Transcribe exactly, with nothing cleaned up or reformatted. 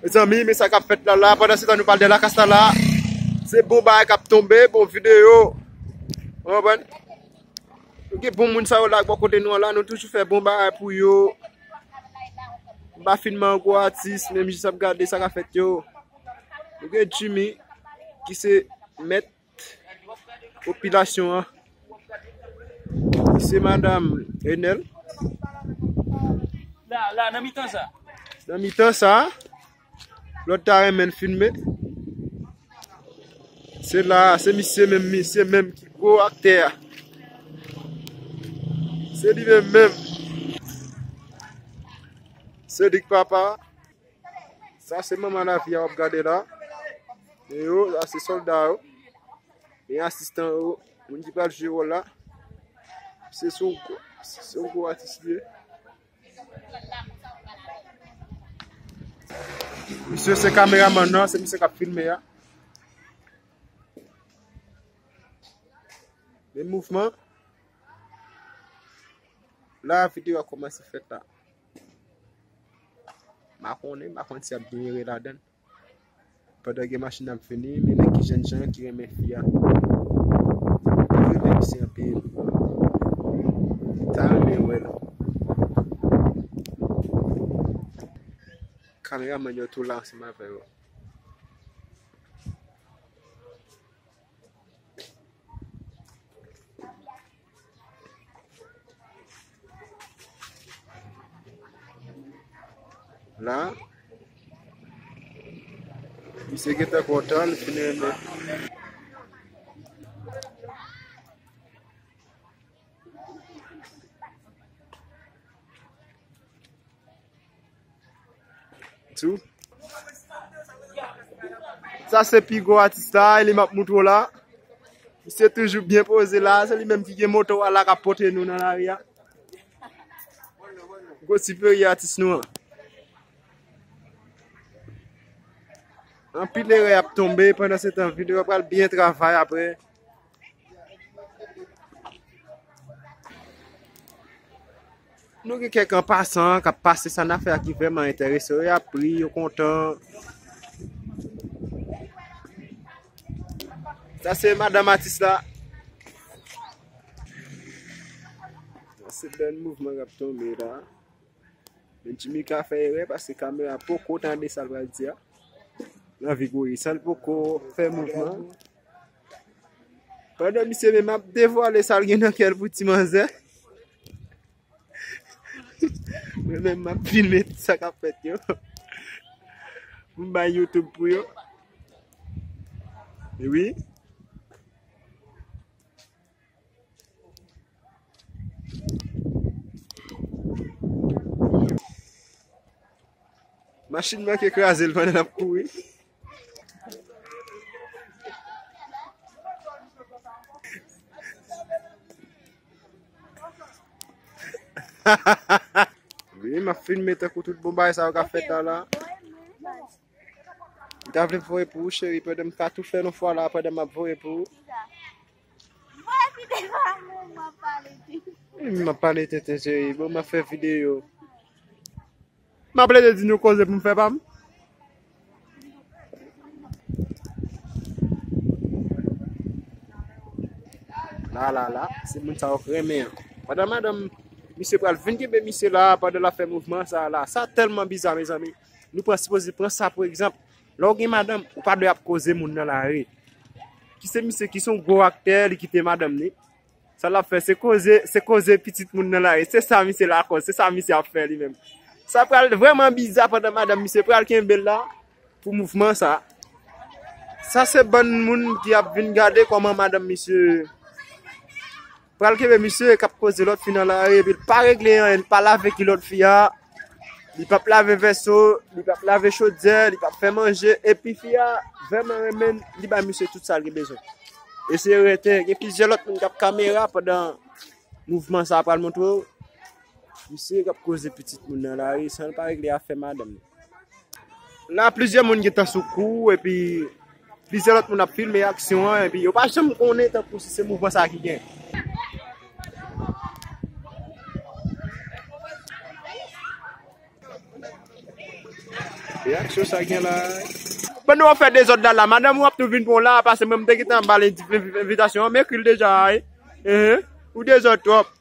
Mezanmi, men sa k ap fèt la la. Pandan se tan nou pral de lakay la la. Se bon bagay k ap tonbe, bon videyo. Ou konprann? Nou gen bon moun sa yo la bò kote nou an la, nou toujou fè bon bagay pou yo. M pa fin manyen gwo atis, men m jis ap gade sa k ap fèt yo. Nou gen Jimmy, ki se mèt popilasyon an. Se madanm Enel. La, la, nan mitan sa. Nan mitan sa, lòt ta renmen filme. Se la, se misye menm, misye menm ki gwo aktè a. Se li menm menm. Se li k papa. Sa se manman lavi a w ap gade la. E yo, sa se sòlda yo. E asistan yo, moun ki pral jwe wòl la. Se son, se yon gwo atis li ye. Misye se kameramann nan, se misye k ap filme a. Men mouvman. La, videyo a kòmanse fèt la. M pa konnen, m pa konn si y ap byen jere ladan l. Pandan gen machin ap vini, men nèg ki jènjan ki renmen fi a. Li renmen misye anpil. Li ta renmen wè l. Kameramann yo tou la ansanm avè yo. La, misye gentan kontan, li fin renmen. Tou. Sa se pi gwo atis la, e li m ap montre w la. Misye toujou byen poze la, se li menm ki gen moto a la k ap pote nou nan lari a. Gwo siperyè atis nou an. Anpil erè ap tonbe, pandan se tan videyo a pral byen travay apre. Nou gen kèk anpasan k ap pase, sa n ap fè a ki vrèman enterese yo, y ap ri, yo kontan. Sa se madanm atis la. Sa se bèl mouvman k ap tonbe la. Men Jimmy ka fè erè paske kamera poko tande sa l pral di a. L anvi gouye san l poko fè mouvman. Pandan misye menm ap devwale sa l gen nan kè l pou ti manzè. Mwen menm m ap filme tout sa k ap fèt yo. Pou m bay YouTube pou yo. E wi. Machin manke kraze l pandan l ap kouri. Wi, m ap filme tankou tout bon bagay sa yo k ap fèt la la. M ta vle voye pou ou, cheri, pandan m ka tou fè l yon fwa la, pandan m ap voye pou ou. Voye videyo a, men m ap pale tenten. M ap pale tenten, cheri, bon, m ap fè videyo. M ap plede di nou koze pou m fè pa m. La, la, la, se moun sa yo k renmen an. Pandan madanm misye pral vin kenbe misye la, pandan l ap fè mouvman sa la. Sa tèlman biza, mezanmi. Nou pran, sipoze pran sa pou egzanp. Lè w gen madanm, ou pa dwe ap koze moun nan lari. Ki se misye ki se yon gwo aktè, li kite madanm li. Sa l ap fè, se koze, se koze pitit moun nan lari. Se sa misye lakòz, se sa misye ap fè li menm. Sa pral vrèman biza pandan madanm misye pral kenbe l la pou mouvman sa. Sa se bann moun ki ap vin gade kòman madanm misye pral kenbe misye k ap koze lòt fi nan lari, epi l pa regle anyen, li pa lave kilòt fi a, li p ap lave vèso, li p ap lave chodyè, li p ap fè manje, epi fi a vrèman renmen l, li bay misye tout sa l gen bezwen. E se rete, gen plizyè lòt moun k ap kamera pandan mouvman sa a pral montre w. Misye k ap koze pitit moun nan lari san l pa regle afè madanm li. La, plizyè moun gentan sou kou, epi plizyè lòt moun ap filme aksyon an, epi yo pa janm konnen tankou si se mouvman sa a ki gen. Reaksyon sa gen la. Pandan w ap fè dezòd la, la, madanm ou ap tou vin pran w la, paske mwen m te gentan ba l envi- envitasyon an, m ekri l deja, wi. Ehe. Ou dezòd twòp.